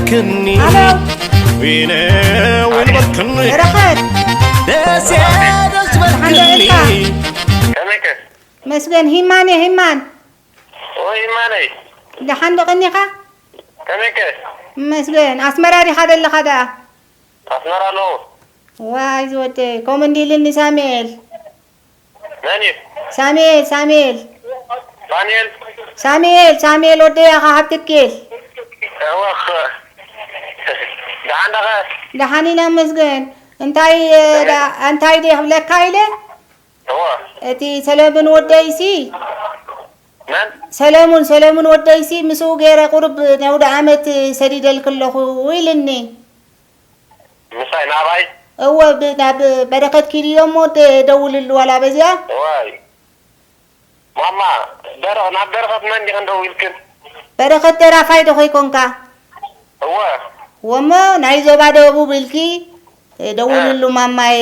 ክኒ ኣሎ። ዊነ ዊን በልክኒ። በረኸት። ደስ ደስ በልክኒ። ሓንዶ ኢልካ። ከመይከ? መስገን ሂማን እየ፣ ሂማን። ኦ፣ ሂማነይ። ደሓን ዶ ቀኒኻ? ከመይከ? መስገን። ኣስመራ ዲኻ ዘለኻ ደኣ? ኣስመራ ኣለኹ። ዋይ ዝወደይ፣ ከምኡ እንዲልኒ ሳሙኤል። መን እዩ? ሳሙኤል፣ ሳሙኤል። ሳሙኤል? ሳሙኤል፣ ሳሙኤል ወደይ ኣኻ ሃብትኪል። እወ። ደሓን ደኸ? ደሓን ኢና መስገን። እንታይ፣ እ፣ ዳ-፣ እንታይ ድየ ክብለካ ኢለ? እወ። እቲ ሰለሙን ወደይሲ፣ መን? ሰለሙን፣ ሰለሙን ወደይሲ ምስኡ ገይረ ቁሩብ ናይ ኣውደ ዓመት ሰዲደልክ ኣለኹ ኢልኒ። ምሳይ ናባይ? እወ፣ ብ-፣ ናብ በረኸት ኪድዮ እሞ ደ-፣ ደውልሉ ዋላ በዚኣ። እዋይ። ማማ፣ በረ-፣ ናብ በረኸት መን ዲኽን ደዊልክን? በረኸት ደራፋይ ዶ ኸይኮንካ? እወ። እወ እሞ፣ ናይ ዞባ ደቡብ ኢልኪ ደውልሉ እ። ማማዬ።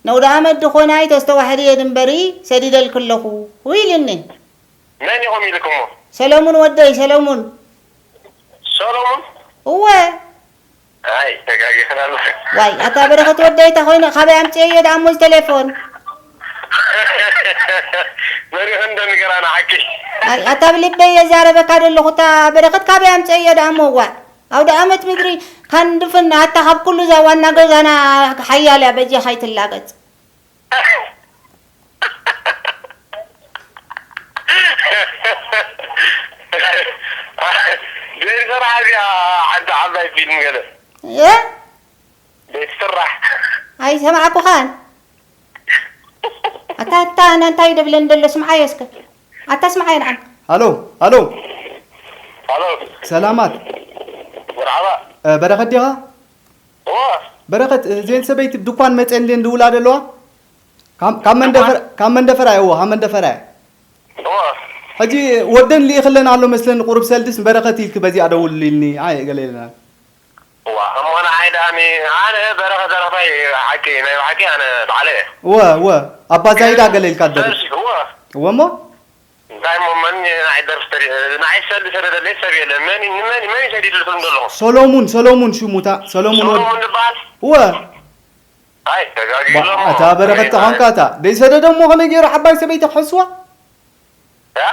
ነውደ ኣመት ድኾናይ ተስተዋሕዲ እየ ድንበሪ፣ ሰዲደልክ ኣለኹ ኢልኒ። መን ኢኹም ኢልክሞ? ሰለሙን ወደይ፣ ሰለሙን። ሰሎሙን? እወ። ኣይ፣ ተጋጊኽና ኣለና። ዋይ፣ ኣታ በረኸት ወደይ፣ እታ ኮይነ፣ ካበይ ኣምፅኤዮ ደኣ እሞ እዚ ቴሌፎን? መሪኽን ደንገራና ሓቂ። ኣይ፣ ኣታ ብልበይ እየ ዛረበካ ዘለኹ፣ እታ በረኸት ካበይ ኣምፅኤዮ ደኣ እሞ፣ ዋእ። ኣውደ ኣመት ምድሪ ካንድፍና፣ ኣታ ካብ ኩሉ እዛ ዋና ገዛና ሓያል እያ፣ በጃኻ ኣይትላገፅ። ዘይስራሕ እዚኣ ሓንቲ ዓባይ ፊልም ገለ። እ? ዘይስራሕ። ኣይሰማዕኩኻን። ኣታ፣ ኣታ፣ ኣነ እንታይ ደብለን ደሎ ስምዓዮ እስከ። ኣታ ስምዓዮ ንዓም። ሃሎ፣ ሃሎ። ሃሎ። ሰላማት። መርሓባ። እ፣ በረኸት ዲኻ? እወ። በረኸት፣ እዘን ሰበይቲ ድኳን መፅኤን ድየን ድውላ ደለዋ? ካብ፣ ካብ መንደፈራ፣ ካብ መንደፈራ እየ፣ እወ፣ ካብ መንደፈራ እየ። እወ። ሕጂ ወደን ልኢኽለን ኣሎ መስለኒ፣ ቁሩብ ሰልድስ ንበረኸት ኢልኪ በዚኣ ደውልልኒ፣ ኣየ ገለ ኢለና። እዋ፣ እሞ ንዓይ ደኣ ኒ-፣ ኣነ በረኸት ደረፋይ ሓቂ፣ ናይ ብሓቂ ኣነ ባዕለ እየ። እወ፣ እወ፣ ኣባ ዛይዳ ገለ ኢልካ ደርፍ። ሰልሲ፣ እወ። እወ እሞ? እንታይ እሞ መን ንዓይ ደርፊ ሰዲ-፣ ንዓይ ሰልዲ ሰደደለይ ሰብ የለን። መን፣ ንመን፣ መን እዩ ሰዲድልኩም ዘለኹም? ሰሎሙን፣ ሰሎሙን ሽሙ እታ፣ ሰሎሙን ወድ-፣ ሰሎሙን ዝበሃል? እወ። ኣይ፣ ተጋጊ ባ-፣ ኣለኹም። ኣታ በረኸት ተኾንካ እታ። ደይሰደደ እሞ ከመይ ገይሩ ዓባይ ሰበይቲ ክሕስዋ? ያ?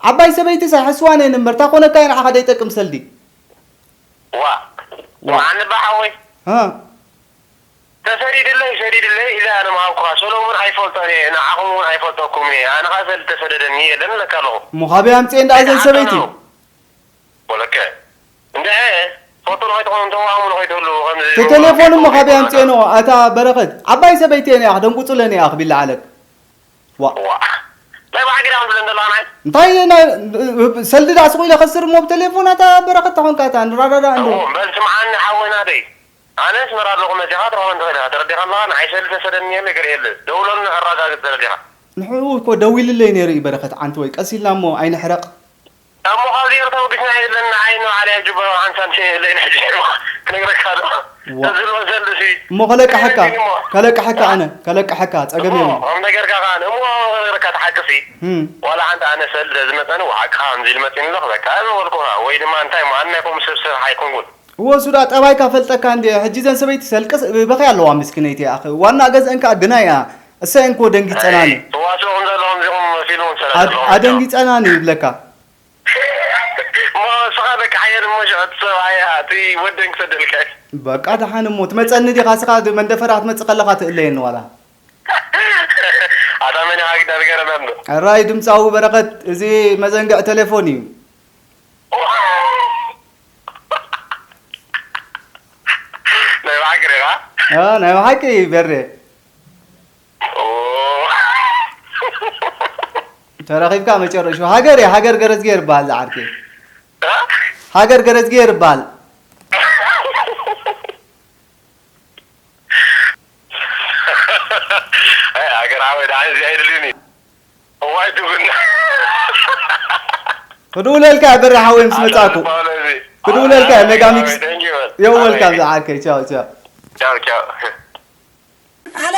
ዓባይ ሰበይትስ ኣይሕስዋን እየን እምበር፣ እታ ኮነካ እየ ንዓኻ ደይጠቅም ሰልዲ። ዋ። ዋ። ንዓኒ ባሓወይ። ሃ። ተሰዲድለይ፣ ሰዲድለይ ኢለ ኣነ ምሃብኩኻ። ሰሎሙን ኣይፈልጦን እየ፣ ንዓኹም እውን ኣይፈልጠኩም እየ። ኣነ ኸኣ ሰልዲ ተሰደደኒ የለን እብለካ ኣለኹ። እሞ ካበይ ኣምፅኤን ደኣ እዘን ሰበይቲ? ኣይተሓተናሉ። ወለከ። እንድዒ፣ ፎቶ ንኸይትኾኑ፣ እንተዋእሙ ንኸይትህሉ፣ ከምዚ ተቴሌፎን እሞ ካበይ ኣምፅኤንኦ? ኣታ በረኸት፣ ዓባይ ሰበይቲ እየን እያ፣ ክደንቁፁለን እያ፣ ክቢላ ዓለክ። ዋ። ዋ። ናይ ብሓቂ ዲኻ ትብለን ዘለኻ ናይ? እንታይ ናይ፣ ሰልዲ ዳኣ ስቕ ኢለ ከስር እሞ ብቴሌፎን ኣታ በረኸት ተኾንካ እታ ንራዳዳ እንዶ። እሞ በል ስምዓኒ ሓወይ ናተይ። ኣነ ኣስመራ ኣለኹ መጺኻ ትረኽበን ትኽእል ኢኻ። ተረዲኻ ኣለኻ? ንዓይ ሰልዲ ተሰደኒ የለ ገለ የለ። ደውለኒ ከረጋግጽ ተረዲኻ። ንሕኡ እኮ ደዊልለይ ነይሩ እዩ በረኸት ዓንተወይ። ቀስ ኢልና እሞ ኣይንሕረቕ። እሞ ካብዚ ኤርትራ ወዲስና የለን ንዓይ ንባዕለይ ኣብ ጁባ ሓንሳብ ንሸይለይን ሕጂ ክነግረካ ዶ? ዋ። እዚ ዝሎ ሰልዲ ሲ። እሞ ከለቅሐካ፣ ከለቅሐካ ኣነ፣ ከለቅሐካ፣ ጸገም እሞ የብሉን። ከም ነገርካ ከኣ ኣነ፣ እሞ ከም ነገርካ ትሓቅሲ። እም። ዋላ ሓንቲ ኣነ ሰልዲ ዝመጸኒ፣ ሓቅኻ ከምዚ ኢሉ መጺኒ ኣሎ ክበካ፣ ኣነ በልኩኻ። ወይ ድማ እንታይ እሞ፣ ኣነ ናይ ከምኡ ሰብ ስራሕ ኣይኮንኩን። እወ፣ ሱዳ ጠባይካ ፈልጠካ እንዴ። ሕጂ ዘን ሰበይቲ ሰልቅስ፣ በኽያ ኣለዋ ምስኪነይቲ፣ ኣኸ። ዋና ገዝአን ከኣ ግናይ እያ። እሰየን እኮ ደንጊጸናኒ። ኣይ፣ ትዋስኡ ከም ዘለኹም እዚኹም ፊልም ሰራ ኣድ-፣ ዘለኹም ኣደንጊጸናኒ ይብለካ። እሞ ንስኻ በቃ ሓየት እሞ ሸቐጥ ሰብ ኣይ፣ ኣቲ ወደን ክሰደልካ እዩ። በቃ ደሓን እሞ ትመጸኒ ዲኻ? ስኻ ድ-፣ መንደፈራ ክትመጽእ ከለኻ ትእለየኒ ዋላ። ኣታ መን ኢኻ ግዳ ንገረና እንዶ። ሕራይ ድምጻዊ በረኸት፣ እዚ መዘንግዕ ቴሌፎን እዩ። ናይ ብሓቂ ዲኻ? አ፣ ናይ ብሓቂ በሬ። ኦ። ተረኺብካ መጨረሹ። ሃገር እየ፣ ሃገር ገረዝጌር ይበሃል ዝዓርከይ። እ? ሃገር ገረዝጌር ይበሃል። ኣይ፣ ሃገር ዓወይ፣ ደሓን እዚ ኣይደልዩን እዩ። እዋይ፣ ትጉና። ክድውለልካ እየ፣ በሪ ሓወይ፣ ምስ መጻእኩ። ኣታ፣ ክድውለልካ እየ፣ ሜጋ ሚክስ። ኣይ፣ thank you, man. You're welcome፣ ኣይ። ዝዓርከይ። ቻው፣ ቻው። ቻው፣ ቻው። ሃሎ።